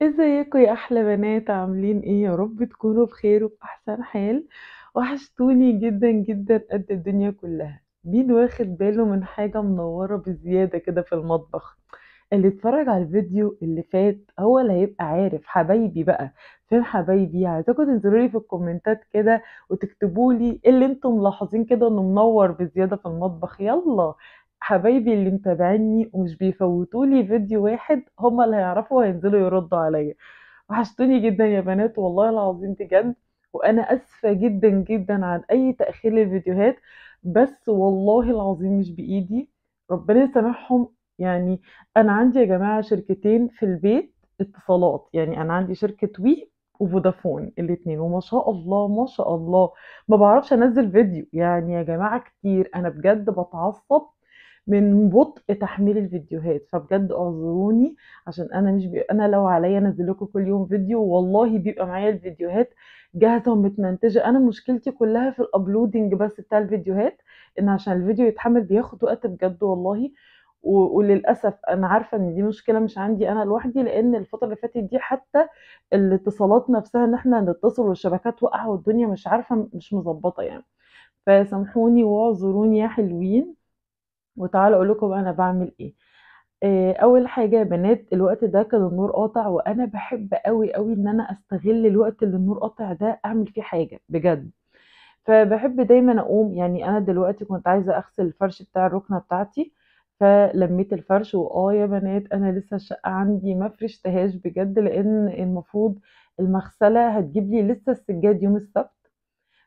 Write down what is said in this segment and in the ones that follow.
ازيكم يا احلى بنات؟ عاملين ايه؟ يا رب تكونوا بخير وفي احسن حال. وحشتوني جدا جدا قد الدنيا كلها. مين واخد باله من حاجة منورة بزيادة كده في المطبخ؟ اللي اتفرج على الفيديو اللي فات هو اللي هيبقى عارف. حبايبي بقى، فين حبايبي؟ عايزاكم تنزلوا لي في الكومنتات كده وتكتبوا لي ايه اللي انتم ملاحظين كده انه منور بزيادة في المطبخ. يلا حبايبي اللي متابعيني ومش بيفوتوا لي فيديو واحد، هما اللي هيعرفوا وهينزلوا يردوا عليا. وحشتوني جدا يا بنات والله العظيم بجد، وانا اسفه جدا جدا عن اي تاخير للفيديوهات، بس والله العظيم مش بايدي، ربنا يسامحهم. يعني انا عندي يا جماعة شركتين في البيت اتصالات، يعني انا عندي شركة وي وفودافون الاثنين، وما شاء الله ما شاء الله ما بعرفش انزل فيديو يعني يا جماعة كتير. انا بجد بتعصب من بطء تحميل الفيديوهات، فبجد اعذروني عشان انا مش انا لو عليا انزل لكم كل يوم فيديو والله بيبقى معايا الفيديوهات جاهزة ومتمنتجه. انا مشكلتي كلها في ال uploading بس بتاع الفيديوهات، ان عشان الفيديو يتحمل بياخد وقت بجد والله. وللاسف انا عارفه ان دي مشكلة مش عندي انا لوحدي، لان الفترة اللي فاتت دي حتى الاتصالات نفسها ان احنا نتصل والشبكات واقعه والدنيا مش عارفه مش مظبطه يعني. فسامحوني واعذروني يا حلوين، وتعالوا اقول لكم انا بعمل ايه. اول حاجة يا بنات، الوقت ده كان النور قاطع، وانا بحب قوي قوي ان انا استغل الوقت اللي النور قاطع ده اعمل فيه حاجة بجد. فبحب دايما اقوم، يعني انا دلوقتي كنت عايزه اغسل الفرش بتاع الركنه بتاعتي، فلميت الفرش. واه يا بنات انا لسه الشقة عندي ما فرشتهاش بجد، لان المفروض المغسلة هتجيب لي لسه السجاد يوم السبت،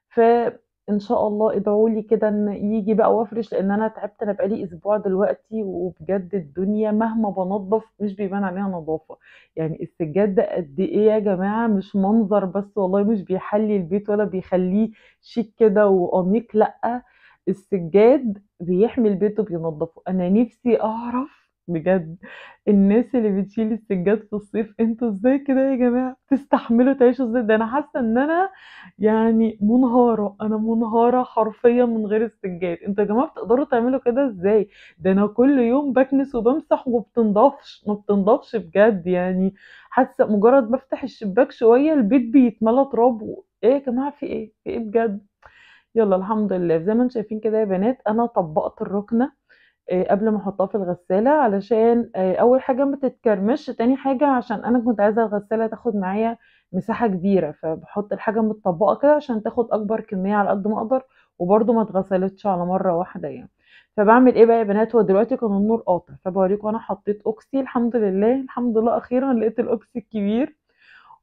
فان شاء الله ادعوا لي كده ان يجي بقى وافرش، لان انا تعبت، انا بقالي اسبوع دلوقتي وبجد الدنيا مهما بنظف مش بيبان عليها نظافة. يعني السجاد ده قد ايه يا جماعة، مش منظر بس والله، مش بيحلي البيت ولا بيخليه شيك كده وانيق، لا السجاد بيحمي البيت وبينظفه. انا نفسي اعرف بجد الناس اللي بتشيل السجاد في الصيف، انتوا ازاي كده يا جماعة تستحملوا تعيشوا ازاي؟ ده انا حاسه ان انا يعني منهاره، انا منهاره حرفيا من غير السجاد. انتوا يا جماعة بتقدروا تعملوا كده ازاي؟ ده انا كل يوم بكنس وبمسح وبتنضفش، ما بتنضفش بجد. يعني حاسه مجرد بفتح الشباك شوية البيت بيتملى تراب. ايه يا جماعة في ايه؟ في ايه بجد؟ يلا الحمد لله. زي ما انتم شايفين كده يا بنات، انا طبقت الركنه قبل ما احطها في الغسالة، علشان اول حاجة ما تتكرمش، تاني حاجة عشان انا كنت عايزه الغسالة تاخد معايا مساحة كبيرة، فبحط الحاجة متطبقه كده عشان تاخد اكبر كمية على قد ما اقدر، وبرده ما اتغسلتش على مرة واحدة يعني. فبعمل ايه بقى يا بنات؟ هو دلوقتي كان النور قاطع، فبوريكم انا حطيت اوكسي، الحمد لله الحمد لله اخيرا لقيت الاوكسي الكبير،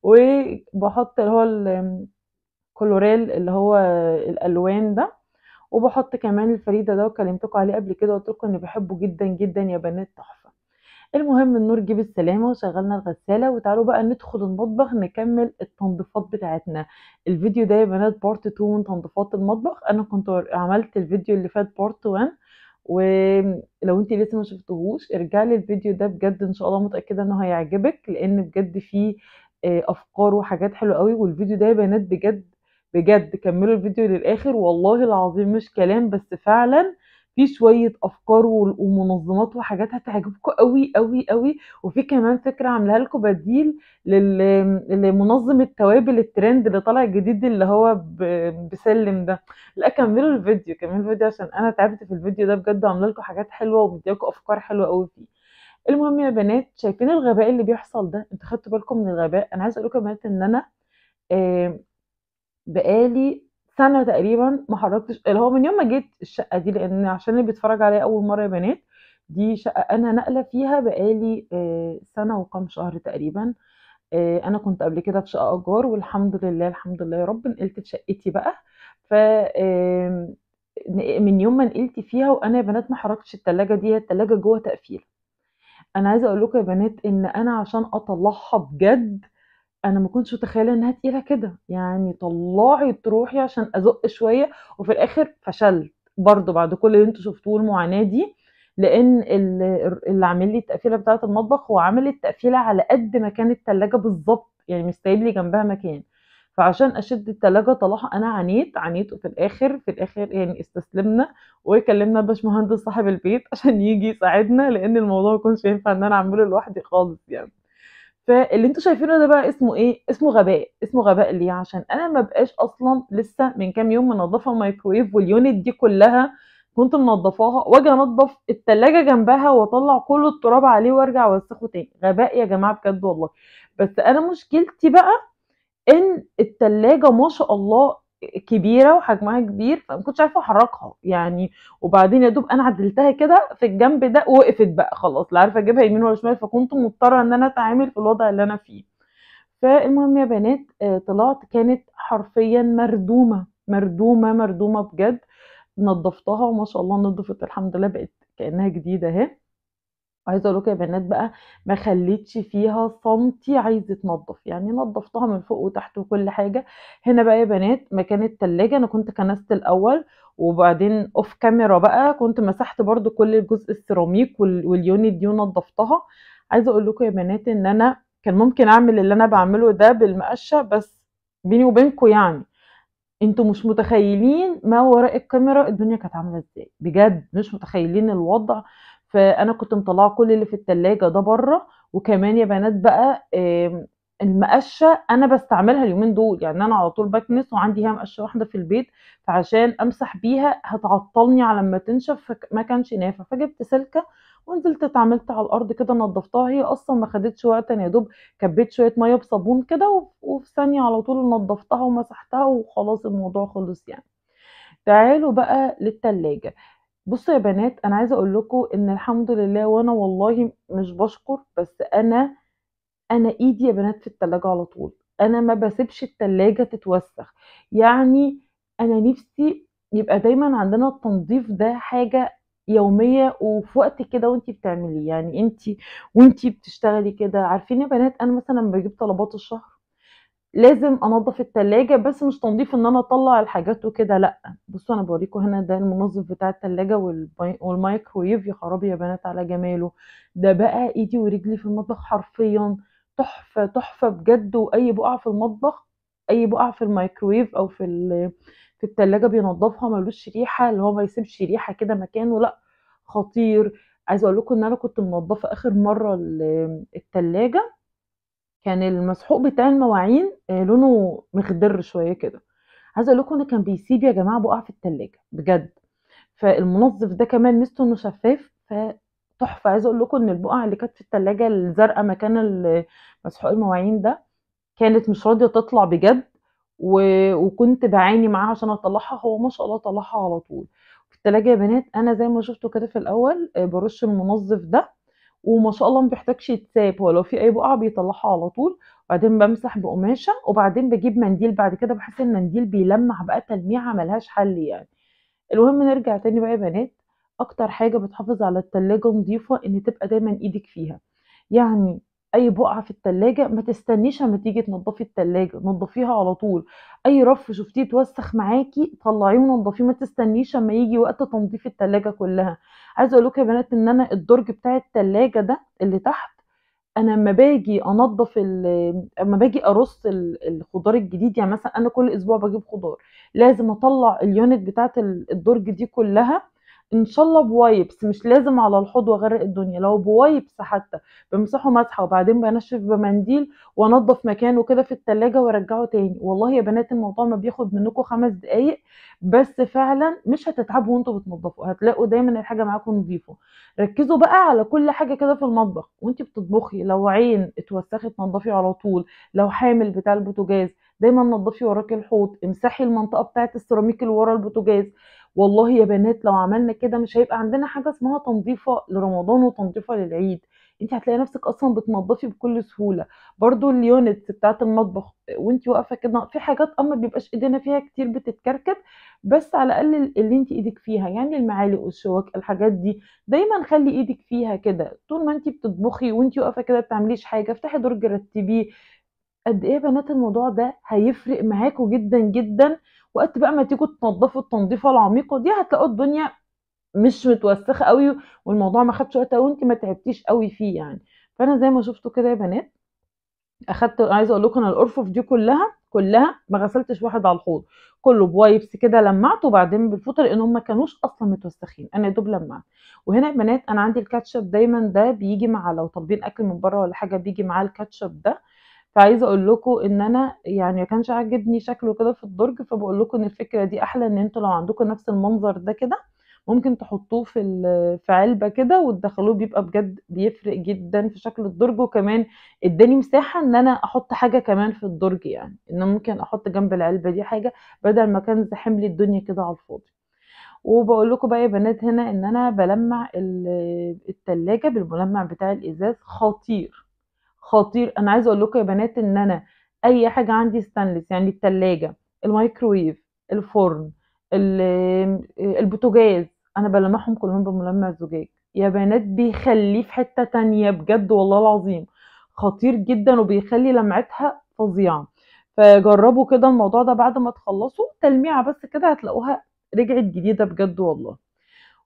وبحط اللي هو الكلوريل اللي هو الالوان ده، وبحط كمان الفريدة ده وكلمتكم عليه قبل كده وقلت لكم اني بحبه جدا جدا يا بنات، تحفة. المهم النور جه بالسلامة وشغلنا الغسالة، وتعالوا بقى ندخل المطبخ نكمل التنظيفات بتاعتنا. الفيديو ده يا بنات part 2 من تنظيفات المطبخ، انا كنت عملت الفيديو اللي فات part 1، ولو انت لسه ما شفتهوش ارجعي للفيديو ده بجد ان شاء الله متاكدة انه هيعجبك، لان بجد فيه افكار وحاجات حلوة قوي. والفيديو ده يا بنات بجد بجد كملوا الفيديو للاخر والله العظيم مش كلام، بس فعلا في شوية افكار ومنظمات وحاجات هتعجبكم قوي قوي قوي. وفي كمان فكرة عاملاها لكم بديل لمنظم التوابل الترند اللي طالع جديد اللي هو بسلم ده. لا كملوا الفيديو، كملوا الفيديو عشان انا تعبت في الفيديو ده بجد، عامله لكم حاجات حلوة ومدياكم افكار حلوة قوي فيه. المهم يا بنات، شايفين الغباء اللي بيحصل ده؟ انتوا خدتوا بالكم من الغباء؟ انا عايزه اقول لكم يا بنات ان انا بقالي سنة تقريبا ما حركتش، اللي هو من يوم ما جيت الشقة دي، لان عشان اللي بيتفرج عليا اول مرة يا بنات، دي شقه انا نقله فيها بقالي سنة وكم شهر تقريبا. انا كنت قبل كده في شقه ايجار، والحمد لله الحمد لله يا رب نقلت في شقتي بقى. ف من يوم ما نقلت فيها وانا يا بنات ما حركتش التلاجة دي، هي التلاجة جوه تقفيل. انا عايزه اقول لكم يا بنات ان انا عشان اطلعها بجد انا ما كنتش متخيله انها تقيلة كده، يعني طلعت روحي عشان ازق شوية، وفي الاخر فشلت برضو بعد كل اللي انتوا شفتوه المعاناة دي، لان اللي عامل لي التقفيله بتاعه المطبخ هو عامل التقفيله على قد مكان التلاجة بالظبط، يعني مش سايب لي جنبها مكان، فعشان اشد التلاجة طلعها انا عانيت عانيت، وفي الاخر في الاخر يعني استسلمنا وكلمنا الباشمهندس صاحب البيت عشان يجي يساعدنا، لان الموضوع ما كانش ينفع ان انا اعمله لوحدي خالص يعني. فاللي انتوا شايفينه ده بقى اسمه ايه؟ اسمه غباء. اسمه غباء ليه؟ عشان انا ما بقاش اصلا لسه من كام يوم منظفه الميكرويف وال unit دي كلها كنت منظفاها، واجي انضف التلاجة جنبها واطلع كل التراب عليه وارجع اوسخه تاني. غباء يا جماعة بجد والله. بس انا مشكلتي بقى ان التلاجة ما شاء الله كبيرة وحجمها كبير، فما كنتش عارفه احركها يعني. وبعدين يا دوب انا عدلتها كده في الجنب ده ووقفت بقى خلاص، لا عارفه اجيبها يمين ولا شمال، فكنت مضطرة ان انا اتعامل في الوضع اللي انا فيه. فالمهم يا بنات طلعت كانت حرفيا مردومه مردومه مردومه بجد. نظفتها وما شاء الله نظفت الحمد لله، بقت كانها جديدة اهي. عايزه اقول لكم يا بنات بقى ما خليتش فيها سنتي عايزه تنظف، يعني نظفتها من فوق وتحت وكل حاجة. هنا بقى يا بنات مكان التلاجة انا كنت كنست الاول، وبعدين off camera بقى كنت مسحت برضو كل الجزء السيراميك وال unit دي ونظفتها. عايزه اقول لكم يا بنات ان انا كان ممكن اعمل اللي انا بعمله ده بالمقشه، بس بيني وبينكم يعني انتوا مش متخيلين ما وراء الكاميرا الدنيا كانت عامله ازاي، بجد مش متخيلين الوضع. فانا كنت مطلعه كل اللي في التلاجة ده بره. وكمان يا بنات بقى المقشه انا بستعملها اليومين دول، يعني انا على طول بكنس وعندي هي مقشه واحدة في البيت، فعشان امسح بيها هتعطلني على ما تنشف، ما كانش نافع. فجبت سلكه ونزلت اتعاملت على الارض كده نظفتها. هي اصلا ما خدتش وقت، انا يا دوب كبيت شوية مية بصابون كده وفي ثانية على طول نظفتها ومسحتها وخلاص الموضوع خلص يعني. تعالوا بقى للتلاجة. بصوا يا بنات انا عايزه اقول لكم ان الحمد لله، وانا والله مش بشكر، بس انا ايدي يا بنات في التلاجة على طول، انا ما بسيبش التلاجة تتوسخ. يعني انا نفسي يبقى دايما عندنا التنظيف ده حاجة يومية وفي وقت كده وانتي بتعمليه، يعني انتي وانتي بتشتغلي كده. عارفين يا بنات انا مثلا لما بجيب طلبات الشهر لازم انظف التلاجة، بس مش تنظيف ان انا اطلع الحاجات وكده، لا. بصوا انا بوريكم هنا ده المنظف بتاع التلاجة والمايكرويف. يا خرابي يا بنات على جماله، ده بقى ايدي ورجلي في المطبخ حرفيا تحفة تحفة بجد. واي بقعة في المطبخ، اي بقعة في الميكرويف او في التلاجة بينظفها، ملوش ريحه، اللي هو ما يسيبش ريحه كده مكانه، لا خطير. عايزه اقول لكم ان انا كنت منظفه اخر مرة التلاجة، كان المسحوق بتاع المواعين لونه مخضر شوية كده. عايزه اقول لكم انه كان بيسيب يا جماعة بقع في التلاجة بجد. فالمنظف ده كمان ميزته انه شفاف فتحفه. عايزه اقول لكم ان البقع اللي كانت في التلاجة الزرقاء مكان مسحوق المواعين ده كانت مش راضية تطلع بجد، وكنت بعاني معاها عشان اطلعها، هو ما شاء الله طلعها على طول. في التلاجة يا بنات انا زي ما شفتوا كده في الاول برش المنظف ده، وما شاء الله ما بيحتاجش يتساب، هو لو في اي بقعة بيطلعها على طول. وبعدين بمسح بقماشه، وبعدين بجيب منديل بعد كده، بحس ان المنديل بيلمع بقى تلميعه ملهاش حل يعني. المهم نرجع تاني بقى يا بنات، اكتر حاجة بتحافظ على التلاجة نظيفة ان تبقى دايما ايدك فيها. يعني اي بقعة في التلاجة ما تستنيش اما تيجي تنضفي التلاجة، نضفيها على طول. اي رف شفتيه اتوسخ معاكي طلعيه ونضفيه، ما تستنيش اما يجي وقت تنظيف التلاجة كلها. عايزه اقول لكم يا بنات ان انا الدرج بتاع التلاجة ده اللي تحت، انا اما باجي انضف اما باجي ارص الخضار الجديد، يعني مثلا انا كل اسبوع بجيب خضار، لازم اطلع ال unit بتاعه الدرج دي كلها ان شاء الله ب wipes، مش لازم على الحوض واغرق الدنيا، لو ب wipes حتى بمسحه مسحه وبعدين بنشف بمنديل وانضف مكانه كده في التلاجة وارجعه تاني. والله يا بنات الموضوع ما بياخد منكم 5 دقايق بس، فعلا مش هتتعبوا وانتوا بتنضفوا، هتلاقوا دايما الحاجة معاكم نظيفة. ركزوا بقى على كل حاجة كده في المطبخ وانتي بتطبخي، لو عين اتوسخت نضفي على طول، لو حامل بتاع البوتاجاز دايما نضفي وراكي الحوض، امسحي المنطقة بتاعه السيراميك اللي ورا البوتاجاز. والله يا بنات لو عملنا كده مش هيبقى عندنا حاجة اسمها تنظيفه لرمضان وتنظيفه للعيد، انت هتلاقي نفسك اصلا بتنظفي بكل سهولة. برضو ال units بتاعه المطبخ وانت واقفة كده في حاجات اما بيبقاش ايدينا فيها كتير بتتكركب، بس على الاقل اللي انت ايدك فيها، يعني المعالق والشوك الحاجات دي دايما خلي ايدك فيها كده طول ما انت بتطبخي وانت واقفة كده بتعمليش حاجة، افتحي درج رتبيه. قد ايه يا بنات الموضوع ده هيفرق معاكم جدا جدا. وقت بقى ما تيجوا تنظفوا التنظيفه العميقة دي هتلاقوا الدنيا مش متوسخه قوي، والموضوع ما خدش وقت وانت ما تعبتيش قوي فيه يعني. فانا زي ما شفتوا كده يا بنات اخدت، عايزه اقول لكم انا الارفف دي كلها كلها، ما غسلتش واحد على الحوض، كله ب wipes كده لمعته، وبعدين بالفوطه لان هم ما كانوش اصلا متوسخين، انا يا دوب لمعت. وهنا يا بنات انا عندي الكاتشب دايما ده بيجي مع لو طالبين اكل من بره ولا حاجة بيجي معاه الكاتشب ده. فعايزه اقول لكم ان انا يعني ما كانش عاجبني شكله كده في الدرج، فبقول لكم ان الفكرة دي احلى، ان انتوا لو عندكم نفس المنظر ده كده ممكن تحطوه في علبة كده وتدخلوه، بيبقى بجد بيفرق جدا في شكل الدرج. وكمان اداني مساحة ان انا احط حاجة كمان في الدرج، يعني ان ممكن احط جنب العلبة دي حاجة بدل ما كان زحم لي الدنيا كده على الفاضي. وبقول لكم بقى يا بنات هنا ان انا بلمع التلاجة بالملمع بتاع الازاز، خطير خطير. انا عايزه اقول لكم يا بنات ان انا اي حاجة عندي ستانلس، يعني التلاجة، الميكرويف، الفرن، البوتاجاز، انا بلمعهم كلهم بملمع زجاج يا بنات، بيخليه في حتة تانية بجد والله العظيم، خطير جدا وبيخلي لمعتها فظيعة. فجربوا كده الموضوع ده بعد ما تخلصوا تلميعه بس كده هتلاقوها رجعت جديدة بجد والله.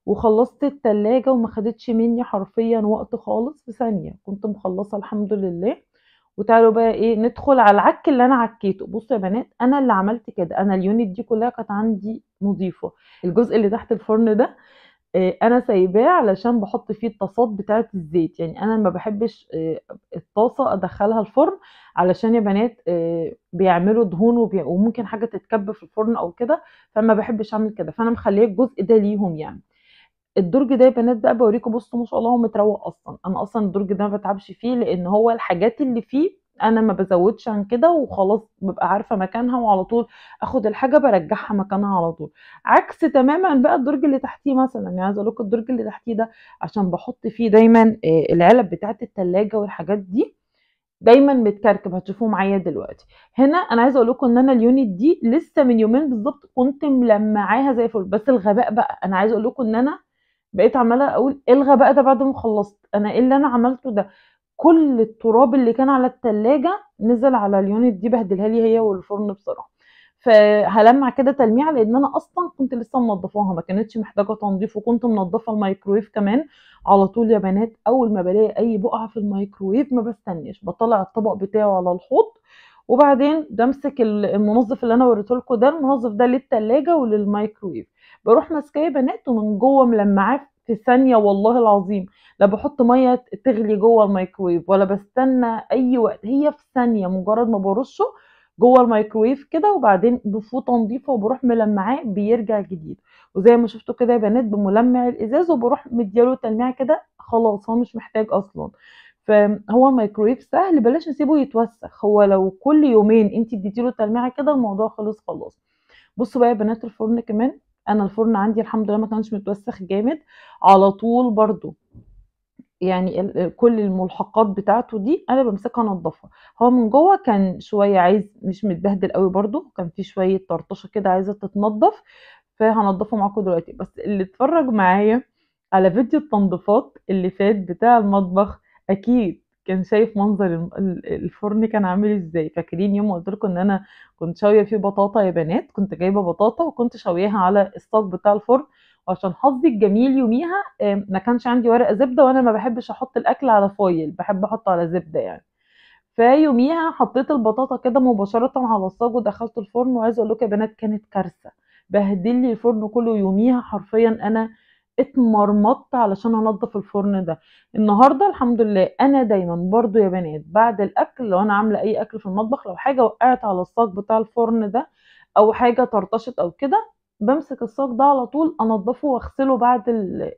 وخلصت التلاجة وما خدتش مني حرفيا وقت خالص، في ثانية كنت مخلصة الحمد لله. وتعالوا بقى ايه ندخل على العك اللي انا عكيته. بصوا يا بنات انا اللي عملت كده، انا ال unit دي كلها كانت عندي نظيفة، الجزء اللي تحت الفرن ده انا سايباه علشان بحط فيه الطاسات بتاعه الزيت، يعني انا ما بحبش الطاسه ادخلها الفرن علشان يا بنات بيعملوا دهون وممكن حاجة تتكب في الفرن او كده، فما بحبش اعمل كده، فانا مخليه الجزء ده ليهم. يعني الدرج ده يا بنات بقى بوريكم، بصوا ما شاء الله هو متروق اصلا، انا اصلا الدرج ده ما بتعبش فيه لان هو الحاجات اللي فيه انا ما بزودش عن كده وخلاص، ببقى عارفه مكانها وعلى طول اخد الحاجة برجعها مكانها على طول. عكس تماما بقى الدرج اللي تحتيه مثلا، يعني عايزه اقول لكم الدرج اللي تحتيه ده عشان بحط فيه دايما العلب بتاعه التلاجة والحاجات دي دايما متكركب، هتشوفوه معايا دلوقتي. هنا انا عايزه اقول لكم ان انا ال unit دي لسه من يومين بالظبط كنت ملمعاها زي الفل، بس الغباء بقى انا عايزه اقول لكم ان انا بقيت عماله اقول ايه الغباء ده بعد ما خلصت، انا ايه اللي انا عملته ده، كل التراب اللي كان على التلاجة نزل على ال unit دي، بهدلها لي هي والفرن بصراحة. فهلمع كده تلميعه لان انا اصلا كنت لسه منضفاها ما كانتش محتاجه تنظيف، وكنت منضفه الميكرويف كمان على طول يا بنات. اول ما بلاقي اي بقعة في الميكرويف ما بستناش، بطلع الطبق بتاعه على الحوض، وبعدين بمسك المنظف اللي انا وريته لكم ده، المنظف ده للتلاجة وللميكرويف، بروح ماسكاه يا بنات ومن جوه ملمعاه في ثانية والله العظيم، لا بحط مية تغلي جوه الميكرويف ولا بستنى اي وقت، هي في ثانية مجرد ما برشه جوه الميكرويف كده وبعدين بفوطه نظيفة وبروح ملمعاه بيرجع جديد. وزي ما شفتوا كده يا بنات بملمع الازاز وبروح مدياله تلميعه كده، خلاص هو مش محتاج اصلا. فهو الميكرويف سهل، بلاش نسيبه يتوسخ، هو لو كل يومين انت اديتيله تلميعه كده الموضوع خلص خلاص. بصوا بقى يا بنات الفرن كمان، انا الفرن عندي الحمد لله ما كانش متوسخ جامد، على طول برضو يعني كل الملحقات بتاعته دي انا بمسكها انضفها. هو من جوه كان شوية عايز، مش متبهدل قوي برضو، كان في شوية طرطشه كده عايزه تتنضف، فهنضفه معاكم دلوقتي. بس اللي اتفرج معايا على فيديو التنظيفات اللي فات بتاع المطبخ اكيد كان شايف منظر الفرن كان عامل ازاي. فاكرين يوم ما قلت لكم ان انا كنت شاويه فيه بطاطا يا بنات، كنت جايبه بطاطا وكنت شاوياها على الصاج بتاع الفرن، وعشان حظي الجميل يوميها ما كانش عندي ورقة زبدة، وانا ما بحبش احط الاكل على foil، بحب احطه على زبدة يعني. فيوميها حطيت البطاطا كده مباشرة على الصاج ودخلت الفرن، وعايزه اقول لكم يا بنات كانت كارثة، بهدل لي الفرن كله يوميها حرفيا، انا اتمرمطت علشان انضف الفرن ده. النهارده الحمد لله انا دايما برضو يا بنات بعد الاكل لو انا عامله اي اكل في المطبخ، لو حاجة وقعت على الصاج بتاع الفرن ده او حاجة طرطشت او كده، بمسك الصاج ده على طول انضفه واغسله بعد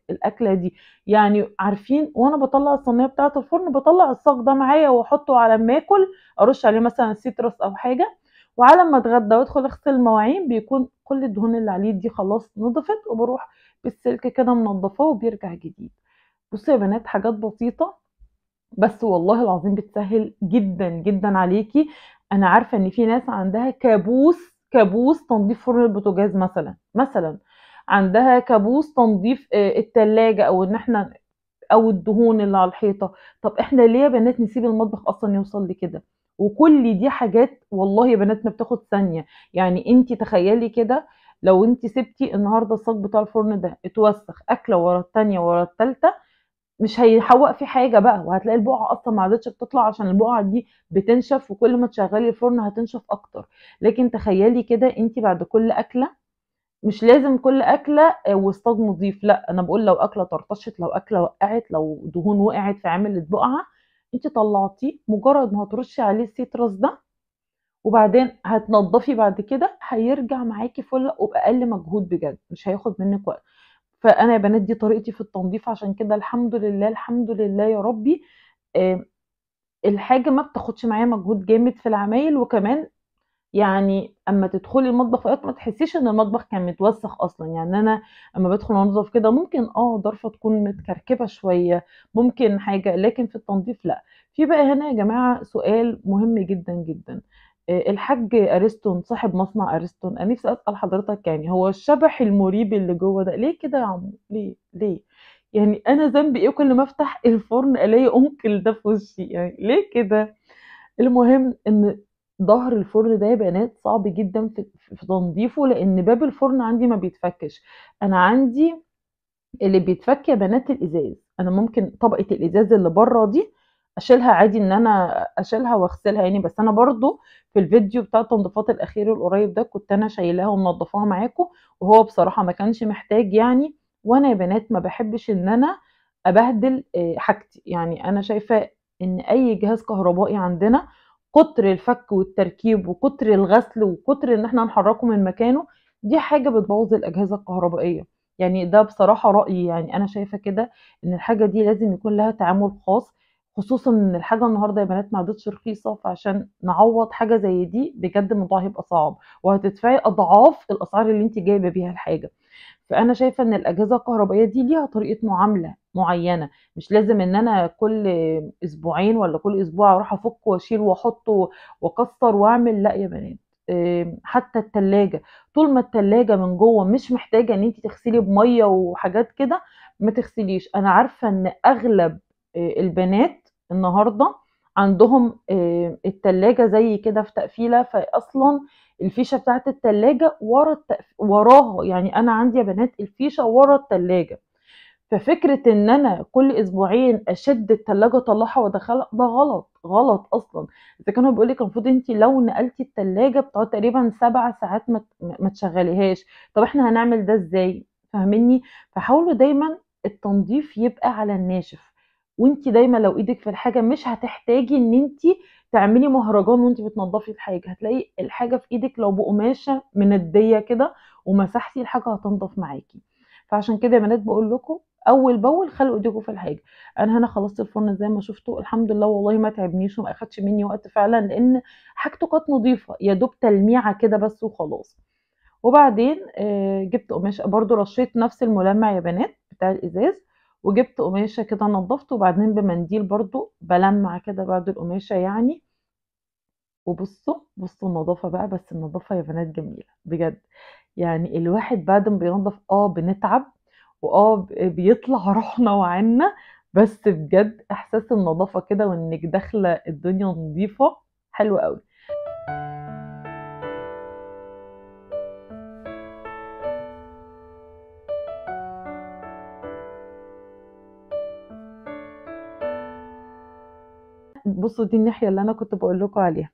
الاكلة دي، يعني عارفين. وانا بطلع الصينية بتاعه الفرن بطلع الصاج ده معايا واحطه على ما اكل، ارش عليه مثلا سيترس او حاجة، وعلى ما اتغدى وادخل اغسل المواعين بيكون كل الدهون اللي عليه دي خلاص نضفت، وبروح بالسلك كده منضفاه وبيرجع جديد. بصوا يا بنات حاجات بسيطة بس والله العظيم بتسهل جدا جدا عليكي. انا عارفه ان في ناس عندها كابوس تنظيف فرن البوتاجاز مثلا عندها كابوس تنظيف التلاجة او ان احنا او الدهون اللي على الحيطة. طب احنا ليه يا بنات نسيب المطبخ اصلا يوصل لكده؟ وكل دي حاجات والله يا بنات ما بتاخد ثانية. يعني انت تخيلي كده لو انت سبتي النهارده الصاج بتاع الفرن ده اتوسخ اكله ورا الثانية ورا الثالثة، مش هيحوق في حاجة بقى، وهتلاقي البقعة اصلا ما عادتش بتطلع عشان البقعة دي بتنشف، وكل ما تشغلي الفرن هتنشف اكتر. لكن تخيلي كده انت بعد كل اكله، مش لازم كل اكله وصاج نظيف، لا انا بقول لو اكله طرطشت، لو اكله وقعت، لو دهون وقعت فعملت بقعة، انت طلعتيه مجرد ما هترشي عليه السيترس ده وبعدين هتنضفي بعد كده، هيرجع معاكي فل وباقل مجهود بجد، مش هياخد منك وقت. فانا يا بنات دي طريقتي في التنظيف، عشان كده الحمد لله الحمد لله يا ربي الحاجة ما بتاخدش معايا مجهود جامد في العمايل. وكمان يعني اما تدخلي المطبخ في وقت ما تحسيش ان المطبخ كان متوسخ اصلا. يعني انا اما بدخل انظف كده ممكن ضرفه تكون متكركبه شوية، ممكن حاجة، لكن في التنظيف لا. في بقى هنا يا جماعة سؤال مهم جدا جدا، الحاج اريستون صاحب مصنع اريستون، انا نفسي اسال حضرتك يعني هو الشبح المريب اللي جوه ده ليه كده يا عمو؟ ليه ليه يعني انا ذنبي ايه كل ما افتح الفرن الاقي انكل ده في وشي؟ يعني ليه كده؟ المهم ان ظهر الفرن ده يا بنات صعب جدا في تنظيفه، لان باب الفرن عندي ما بيتفكش. انا عندي اللي بيتفك يا بنات الازاز، انا ممكن طبقه الازاز اللي بره دي اشيلها عادي، ان انا اشيلها واغسلها يعني، بس انا برضو في الفيديو بتاع التنظيفات الاخير القريب ده كنت انا شايلاها ومنضفاها معاكم، وهو بصراحة ما كانش محتاج يعني. وانا يا بنات ما بحبش ان انا ابهدل حاجتي، يعني انا شايفه ان اي جهاز كهربائي عندنا كتر الفك والتركيب وكتر الغسل وكتر ان احنا نحركه من مكانه دي حاجة بتبوظ الاجهزة الكهربائية. يعني ده بصراحة رايي، يعني انا شايفه كده ان الحاجة دي لازم يكون لها تعامل خاص، خصوصا ان الحاجة النهارده يا بنات ما عادتش رخيصة، فعشان نعوض حاجة زي دي بجد الموضوع هيبقى صعب، وهتدفعي اضعاف الاسعار اللي انت جايبه بيها الحاجة. فانا شايفه ان الاجهزة الكهربائية دي ليها طريقه معاملة معينة، مش لازم ان انا كل اسبوعين ولا كل اسبوع اروح افك واشيل واحط واكسر واعمل، لا يا بنات. حتى التلاجة طول ما التلاجة من جوه مش محتاجه ان انت تغسلي بميه وحاجات كده ما تغسليش. انا عارفه ان اغلب البنات النهارده عندهم التلاجة زي كده في تقفيله، فاصلا الفيشه بتاعت التلاجة ورا وراها، يعني انا عندي يا بنات الفيشه ورا التلاجة، ففكره ان انا كل اسبوعين اشد التلاجة اطلعها وادخلها ده غلط غلط اصلا. اذا كانوا بيقول لك المفروض انت لو نقلتي التلاجة بتقعد تقريبا 7 ساعات ما تشغليهاش، طب احنا هنعمل ده ازاي؟ فاهميني؟ فحاولوا دايما التنظيف يبقى على الناشف، وانت دايما لو ايدك في الحاجة مش هتحتاجي ان انت تعملي مهرجان وانت بتنضفي الحاجة، هتلاقي الحاجة في ايدك لو بقماشه منديه كده ومسحتي الحاجة هتنضف معاكي. فعشان كده يا بنات بقول لكم اول باول خلوا ايديكم في الحاجة. انا هنا خلصت الفرن زي ما شفتوا الحمد لله، والله ما تعبنيش وما اخدش مني وقت فعلا، لان حاجته كانت نظيفة يا دوب تلميعه كده بس وخلاص. وبعدين جبت قماشة برده، رشيت نفس الملمع يا بنات بتاع الازاز، وجبت قماشة كده نضفته، وبعدين بمنديل برضو بلمع كده بعد القماشه يعني. وبصوا بصوا النظافة بقى، بس النظافة يا بنات جميلة بجد، يعني الواحد بعد ما بينظف بنتعب بيطلع روحنا وعنا، بس بجد احساس النظافة كده وانك داخله الدنيا نظيفة حلو قوي. بصوا دي الناحية اللي انا كنت بقول لكم عليها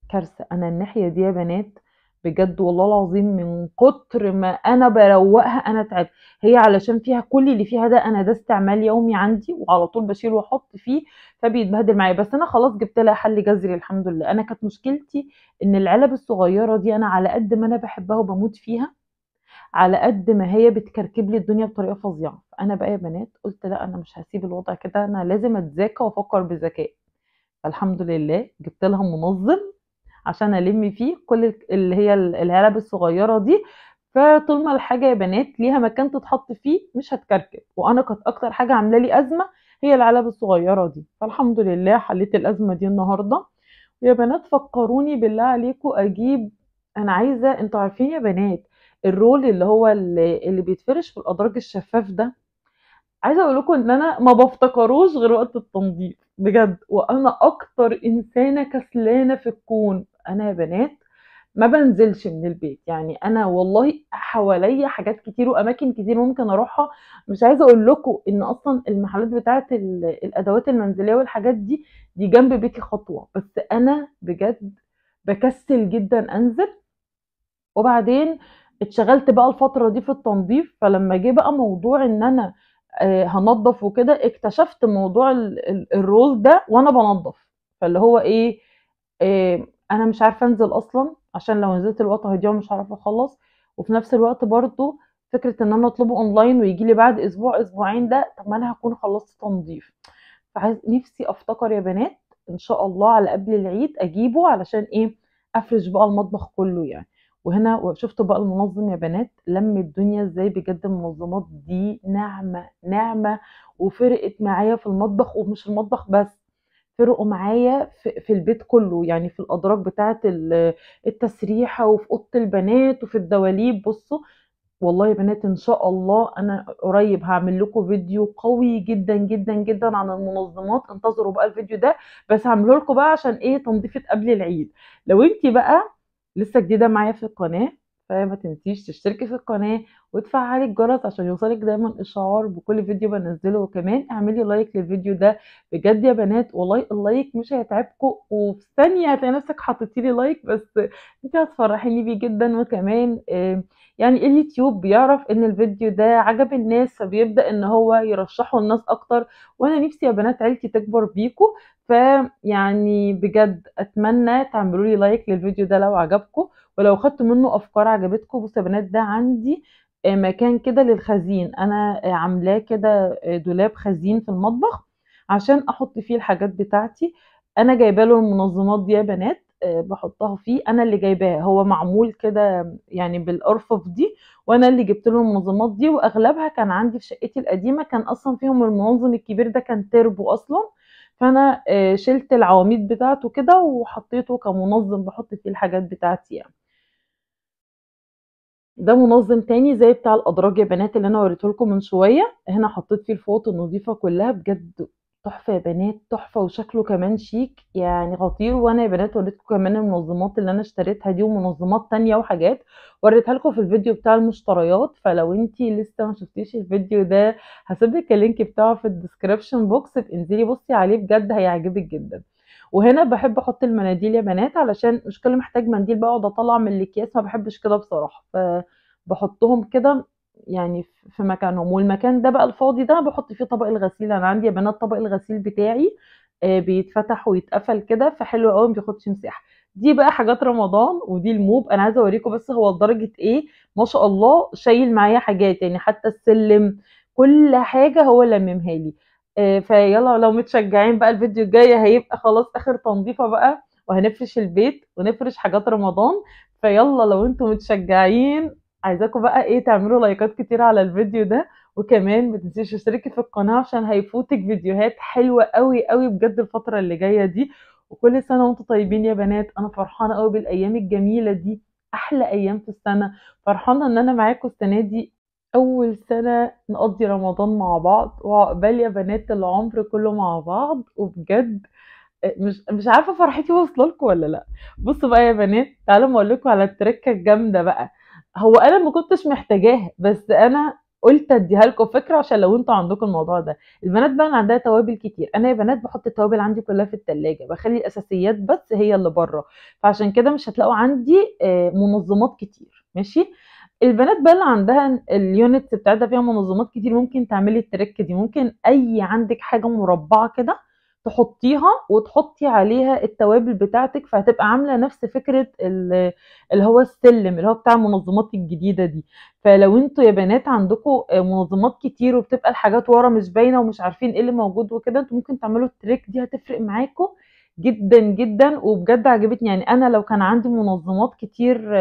كارثة. انا الناحية دي يا بنات بجد والله العظيم من كتر ما انا بروقها انا تعبت. هي علشان فيها كل اللي فيها ده، انا ده استعمال يومي عندي وعلى طول بشيل واحط فيه فبيتبهدل معايا، بس انا خلاص جبت لها حل جذري الحمد لله. انا كانت مشكلتي ان العلب الصغيرة دي انا على قد ما انا بحبها وبموت فيها، على قد ما هي بتكركب لي الدنيا بطريقة فظيعة. فانا بقى يا بنات قلت لا، انا مش هسيب الوضع كده، انا لازم اتذاكى وافكر بذكاء. فالحمد لله جبت لها منظم عشان الم فيه كل اللي هي العلب الصغيرة دي، فطول ما الحاجة يا بنات ليها مكان تتحط فيه مش هتكركب. وانا كانت اكتر حاجة عامله لي ازمة هي العلب الصغيرة دي، فالحمد لله حليت الازمة دي النهارده. ويا بنات فكروني بالله عليكم اجيب، انا عايزه، انتوا عارفين يا بنات الرول اللي هو اللي بيتفرش في الادراج الشفاف ده، عايزه اقول لكم ان انا ما بفتكروش غير وقت التنظيف بجد، وانا اكتر انسانه كسلانه في الكون. انا يا بنات ما بنزلش من البيت. يعني انا والله حواليا حاجات كتير واماكن كتير ممكن اروحها، مش عايزه اقول لكم ان اصلا المحلات بتاعه الادوات المنزلية والحاجات دي جنب بيتي خطوة، بس انا بجد بكسل جدا انزل. وبعدين اتشغلت بقى الفترة دي في التنظيف، فلما جه بقى موضوع ان انا هنضف وكده، اكتشفت موضوع الرول ده وانا بنضف. فاللي هو ايه، انا مش عارفه انزل اصلا، عشان لو نزلت الوقت هيضيع مش هعرف اخلص. وفي نفس الوقت برضو فكرة ان انا اطلبه اونلاين ويجي لي بعد اسبوع اسبوعين ده، طب ما انا هكون خلصت تنظيف. فعايز نفسي افتكر يا بنات ان شاء الله على قبل العيد اجيبه، علشان ايه، افرش بقى المطبخ كله يعني. وهنا شفتوا بقى المنظم يا بنات لم الدنيا ازاي، بجد المنظمات دي نعمه نعمه، وفرقت معايا في المطبخ، ومش المطبخ بس، فرقوا معايا في البيت كله، يعني في الادراج بتاعه التسريحه، وفي اوضة البنات، وفي الدواليب. بصوا والله يا بنات ان شاء الله انا قريب هعمل لكم فيديو قوي جدا جدا جدا عن المنظمات، انتظروا بقى الفيديو ده، بس هعمله لكم بقى عشان ايه، تنظيفه قبل العيد. لو انت بقى لسه جديدة معايا في القناة، فما تنسيش تشتركي في القناة وتفعلي الجرس عشان يوصلك دايما اشعار بكل فيديو بنزله، وكمان اعملي like للفيديو ده. بجد يا بنات والله ال like مش هيتعبكم، وفي ثانية هتلاقي نفسك حطيتي لي like، بس انت هتفرحيني بيه جدا. وكمان يعني اليوتيوب بيعرف ان الفيديو ده عجب الناس، فبيبدا ان هو يرشحه للناس اكتر. وانا نفسي يا بنات عيلتي تكبر بيكم، فيعني بجد اتمنى تعملوا لي like للفيديو ده لو عجبكم، ولو خدتوا منه افكار عجبتكم. بصوا يا بنات ده عندي مكان كده للخزين، انا عاملاه كده دولاب خزين في المطبخ عشان احط فيه الحاجات بتاعتي. انا جايبه له المنظمات دي يا بنات، بحطها فيه، انا اللي جايباها، هو معمول كده يعني بالارفف دي، وانا اللي جبت له المنظمات دي، واغلبها كان عندي في شقتي القديمة، كان اصلا فيهم المنظم الكبير ده كان تربو اصلا، فانا شلت العواميد بتاعته كده وحطيته كمنظم بحط فيه الحاجات بتاعتي يعني. ده منظم تاني زي بتاع الادراج يا بنات اللي انا وريته لكم من شوية، هنا حطيت فيه الفوط النظيفة كلها، بجد تحفة يا بنات تحفة، وشكله كمان شيك يعني خطير. وانا يا بنات وريتكم كمان المنظمات اللي انا اشتريتها دي، ومنظمات تانية وحاجات وريتها لكم في الفيديو بتاع المشتريات. فلو انتي لسه ما شفتيش الفيديو ده هسيب لك ال link بتاعه في ال description box، انزلي بصي عليه بجد هيعجبك جدا. وهنا بحب احط المناديل يا بنات، علشان مش كل ما احتاج منديل بقعد اطلع من الاكياس، ما بحبش كده بصراحة، فبحطهم كده يعني في مكانهم. والمكان ده بقى الفاضي ده بحط فيه طبق الغسيل. انا عندي يا بنات طبق الغسيل بتاعي بيتفتح ويتقفل كده، فحلو قوي ما بياخدش مساحة. دي بقى حاجات رمضان، ودي الموب. انا عايزه اوريكم بس هو لدرجة ايه ما شاء الله شايل معايا حاجات، يعني حتى السلم كل حاجة هو لممها لي. فيلا لو متشجعين بقى الفيديو الجاي هيبقى خلاص اخر تنظيفه بقى، وهنفرش البيت ونفرش حاجات رمضان. فيلا لو انتم متشجعين عايزاكم بقى ايه، تعملوا لايكات كتير على الفيديو ده، وكمان ما تنسيش تشتركي في القناة عشان هيفوتك فيديوهات حلوة قوي قوي بجد الفترة اللي جاية دي. وكل سنة وانتم طيبين يا بنات، انا فرحانة قوي بالايام الجميلة دي، احلى ايام في السنة. فرحانة ان انا معاكم السنة دي، اول سنة نقضي رمضان مع بعض، وعقبال يا بنات العمر كله مع بعض. وبجد مش عارفه فرحتي واصله لكم ولا لا. بصوا بقى يا بنات، تعالوا ما اقول لكم على التركة الجامدة بقى. هو انا ما كنتش محتاجاها، بس انا قلت اديها لكم فكرة عشان لو انتوا عندكم الموضوع ده. البنات بقى اللي عندها توابل كتير، انا يا بنات بحط التوابل عندي كلها في التلاجة، بخلي الاساسيات بس هي اللي بره، فعشان كده مش هتلاقوا عندي منظمات كتير. ماشي، البنات بقى اللي عندها ال units بتاعتها فيها منظمات كتير، ممكن تعملي ال trick دي. ممكن اي عندك حاجة مربعه كده تحطيها وتحطي عليها التوابل بتاعتك، فهتبقى عامله نفس فكرة اللي هو السلم اللي هو بتاع المنظمات الجديدة دي. فلو انتوا يا بنات عندكم منظمات كتير وبتبقى الحاجات ورا مش باينة ومش عارفين ايه اللي موجود وكده، انتوا ممكن تعملوا ال trick دي، هتفرق معاكم جدا جدا. وبجد عجبتني، يعني انا لو كان عندي منظمات كتير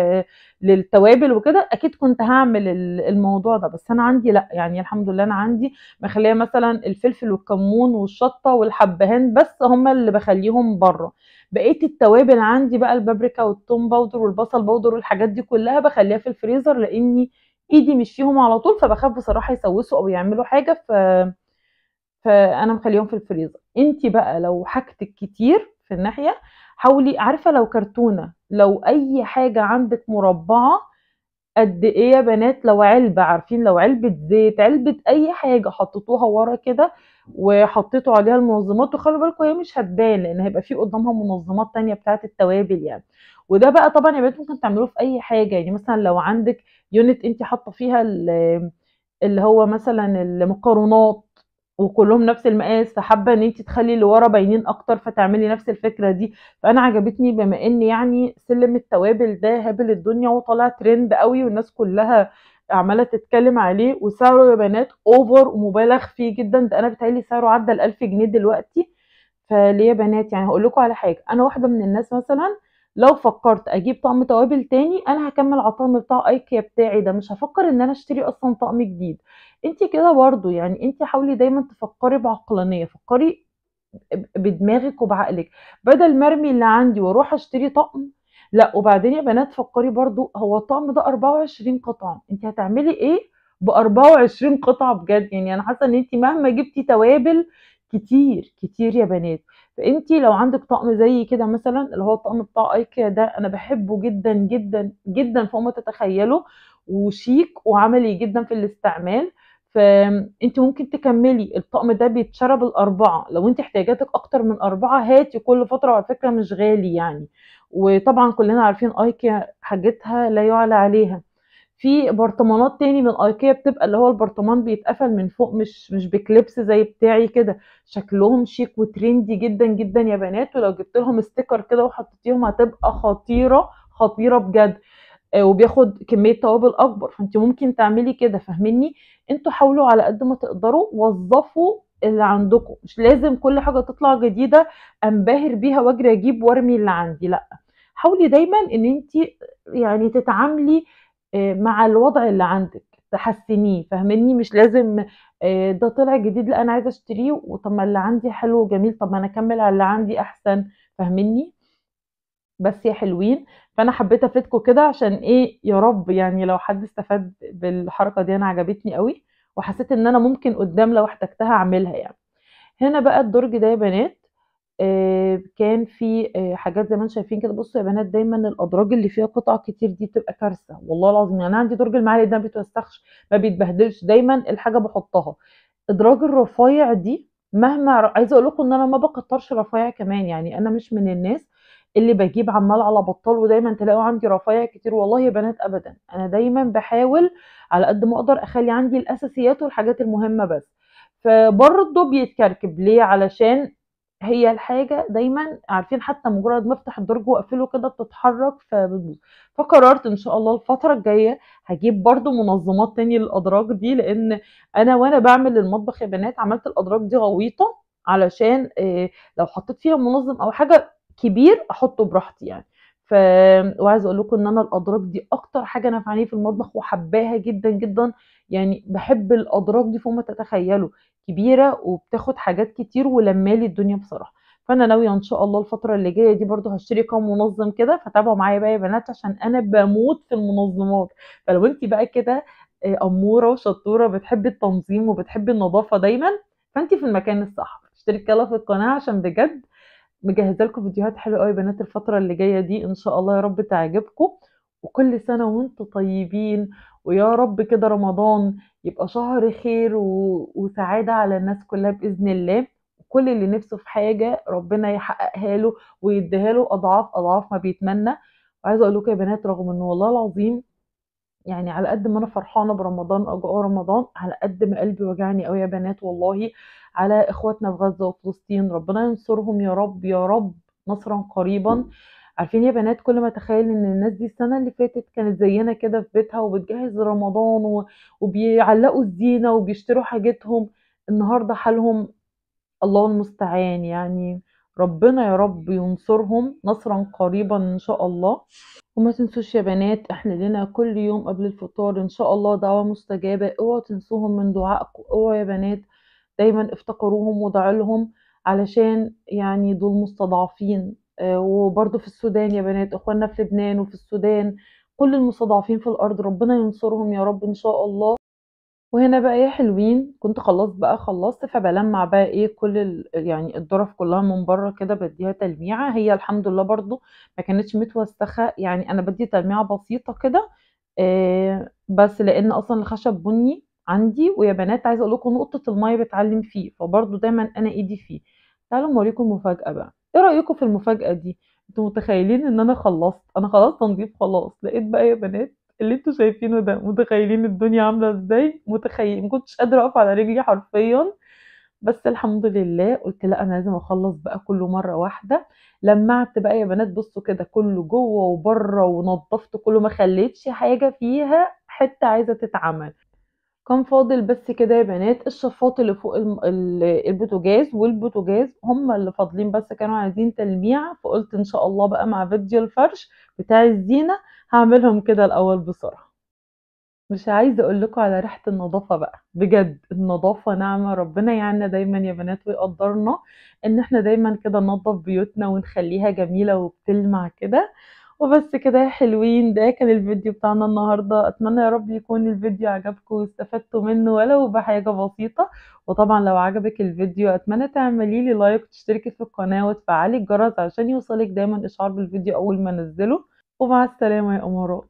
للتوابل وكده اكيد كنت هعمل الموضوع ده، بس انا عندي لا، يعني الحمد لله انا عندي مخليه مثلا الفلفل والكمون والشطه والحبهان بس هم اللي بخليهم بره، بقية التوابل عندي بقى البابريكا والثوم powder والبصل powder والحاجات دي كلها بخليها في الفريزر، لاني ايدي مش فيهم على طول، فبخاف بصراحة يسوسوا او يعملوا حاجة، فانا مخليهم في الفريزر. انتي بقى لو حاجتك كتير في الناحية حاولي، عارفه لو كرتونة لو اي حاجة عندك مربعه قد ايه يا بنات، لو علبة، عارفين لو علبة زيت، علبة اي حاجة، حطيتوها ورا كده وحطيتوا عليها المنظمات، وخلوا بالكم هي مش هتبان لان هيبقى في قدامها منظمات تانية بتاعه التوابل يعني. وده بقى طبعا يا بنات ممكن تعملوه في اي حاجة، يعني مثلا لو عندك unit انت حاطه فيها اللي هو مثلا المكرونات وكلهم نفس المقاس، فحابه ان انت تخلي اللي ورا باينين اكتر فتعملي نفس الفكرة دي. فانا عجبتني بما ان يعني سلم التوابل ده هابل الدنيا وطالع ترند قوي والناس كلها عماله تتكلم عليه، وسعره يا بنات over ومبالغ فيه جدا، ده انا بتهيألي سعره عدى ال1000 جنيه دلوقتي. فليه يا بنات يعني هقول لكم على حاجة، انا واحدة من الناس مثلا لو فكرت اجيب طقم توابل تاني انا هكمل على الطقم بتاع ايكيا بتاعي ده، مش هفكر ان انا اشتري اصلا طقم جديد. انت كده برضو يعني انت حاولي دايما تفكري بعقلانيه، فكري بدماغك وبعقلك، بدل ما ارمي اللي عندي واروح اشتري طقم. لا وبعدين يا بنات فكري برضو، هو الطقم ده 24 قطعه، انت هتعملي ايه ب 24 قطعه بجد؟ يعني انا حاسه ان انت مهما جبتي توابل كتير كتير يا بنات. فانتي لو عندك طقم زي كده مثلا اللي هو الطقم بتاع ايكيا ده، انا بحبه جدا جدا جدا فوق ما تتخيلوا، وشيك وعملي جدا في الاستعمال. فانت ممكن تكملي الطقم ده، بيتشرى بالاربعة، لو انت احتياجاتك اكتر من 4 هاتي كل فترة، وعلى فكرة مش غالي يعني. وطبعا كلنا عارفين ايكيا حاجتها لا يعلى عليها. في برطمانات تاني من ايكيا بتبقى اللي هو البرطمان بيتقفل من فوق، مش ب clips زي بتاعي كده، شكلهم شيك و trendy جدا جدا يا بنات. ولو جبت لهم sticker كده وحطيتيهم هتبقى خطيرة خطيرة بجد، وبياخد كمية توابل اكبر. فانت ممكن تعملي كده، فاهميني؟ انتوا حاولوا على قد ما تقدروا وظفوا اللي عندكم، مش لازم كل حاجة تطلع جديدة انبهر بيها واجري اجيب وارمي اللي عندي، لا حاولي دايما ان انت يعني تتعاملي مع الوضع اللي عندك تحسنيه، فاهميني؟ مش لازم ده طلع جديد لا انا عايزه اشتريه، وطب ما اللي عندي حلو وجميل، طب ما انا اكمل على اللي عندي احسن، فاهميني؟ بس يا حلوين، فانا حبيت افيدكم كده عشان ايه، يا رب يعني لو حد استفاد بالحركة دي، انا عجبتني قوي وحسيت ان انا ممكن قدام لو احتجتها اعملها يعني. هنا بقى الدرج ده يا بنات كان في حاجات زي ما انتم شايفين كده. بصوا يا بنات، دايما الادراج اللي فيها قطع كتير دي بتبقى كارثة والله العظيم. يعني انا عندي درج المعالق ده ما بيتوسخش ما بيتبهدلش، دايما الحاجة بحطها. ادراج الرفايع دي مهما عايزه اقول لكم ان انا ما بكترش رفايع كمان، يعني انا مش من الناس اللي بجيب عمال على بطال ودايما تلاقوا عندي رفايع كتير، والله يا بنات ابدا. انا دايما بحاول على قد ما اقدر اخلي عندي الاساسيات والحاجات المهمة بس. فبرضه بيتكركب ليه؟ علشان هي الحاجة دايما عارفين، حتى مجرد ما افتح الدرج واقفله كده بتتحرك فبتبوظ. فقررت ان شاء الله الفترة الجاية هجيب برضو منظمات تاني للادراج دي، لان انا وانا بعمل المطبخ يا بنات عملت الادراج دي غويطه علشان لو حطيت فيها منظم او حاجة كبير احطه براحتي يعني. وعايزه اقول لكم ان انا الادراج دي اكتر حاجة نفعني في المطبخ وحباها جدا جدا، يعني بحب الادراج دي فوق ما تتخيلوا، كبيرة وبتاخد حاجات كتير ولمالي الدنيا بصراحة. فانا ناوية ان شاء الله الفترة اللي جاية دي برضو هشتري كام منظم كده، فتابعوا معايا بقى يا بنات عشان انا بموت في المنظمات. فلو انت بقى كده اموره وشطوره بتحبي التنظيم وبتحبي النظافة دايما، فانت في المكان الصح. اشتركي يلا في القناة عشان بجد مجهزة لكم فيديوهات حلوة قوي يا بنات الفترة اللي جاية دي ان شاء الله يا رب تعجبكم. وكل سنة وانتم طيبين، ويا رب كده رمضان يبقى شهر خير وسعادة على الناس كلها باذن الله، وكل اللي نفسه في حاجة ربنا يحققها له ويديها له اضعاف اضعاف ما بيتمنى. وعايزه اقول لكم يا بنات، رغم ان والله العظيم يعني على قد ما انا فرحانة برمضان اجواء رمضان، على قد ما قلبي وجعني قوي يا بنات والله على اخواتنا في غزة وفلسطين، ربنا ينصرهم يا رب يا رب نصرا قريبا. عارفين يا بنات، كل ما اتخيل ان الناس دي السنة اللي فاتت كانت زينا كده في بيتها وبتجهز رمضان وبيعلقوا الزينة وبيشتروا حاجتهم، النهارده حالهم الله المستعان يعني. ربنا يا رب ينصرهم نصرا قريبا ان شاء الله. وما تنسوش يا بنات، احنا لنا كل يوم قبل الفطار ان شاء الله دعوة مستجابة، اوعوا تنسوهم من دعائكم، اوعوا يا بنات دايما افتكروهم ودعوا لهم علشان يعني دول مستضعفين. وبرضو في السودان يا بنات، اخواننا في لبنان وفي السودان، كل المستضعفين في الارض ربنا ينصرهم يا رب ان شاء الله. وهنا بقى يا حلوين كنت خلاص بقى خلصت، فبلمع بقى ايه كل يعني الظرف كلها من بره كده، بديها تلميعه. هي الحمد لله برضو ما كانتش متوسخه، يعني انا بدي تلميعه بسيطة كده بس لان اصلا الخشب بني عندي. ويا بنات عايزه اقول لكم نقطة المية بتعلم فيه، فبرضو دايما انا ايدي فيه. تعالوا اوريكم المفاجاة بقى، ايه رايكم في المفاجاة دي؟ انتوا متخيلين ان انا خلصت؟ انا خلاص تنظيف خلاص، لقيت بقى يا بنات اللي انتوا شايفينه ده، متخيلين الدنيا عامله ازاي؟ متخيل ما كنتش قادرة اقف على رجلي حرفيا، بس الحمد لله قلت لا انا لازم اخلص بقى كله مرة واحدة. لمعت بقى يا بنات، بصوا كده كله جوه وبره، ونظفت كله، ما خليتش حاجة فيها حتة عايزه تتعمل. كان فاضل بس كده يا بنات الشفاط اللي فوق البوتاجاز والبوتاجاز هم اللي فاضلين، بس كانوا عايزين تلميع، فقلت ان شاء الله بقى مع فيديو الفرش بتاع الزينة هعملهم كده الاول بسرعة. مش عايزه اقول لكم على ريحه النظافة بقى، بجد النظافة نعمه، ربنا يعيننا دايما يا بنات ويقدرنا ان احنا دايما كده ننظف بيوتنا ونخليها جميلة وبتلمع كده. وبس كده يا حلوين، ده كان الفيديو بتاعنا النهارده. اتمنى يا رب يكون الفيديو عجبكم واستفدتوا منه ولو بحاجة بسيطة. وطبعا لو عجبك الفيديو اتمنى تعملي لي like وتشتركي في القناة وتفعلي الجرس عشان يوصلك دايما اشعار بالفيديو اول ما انزله. ومع السلامة يا امارات.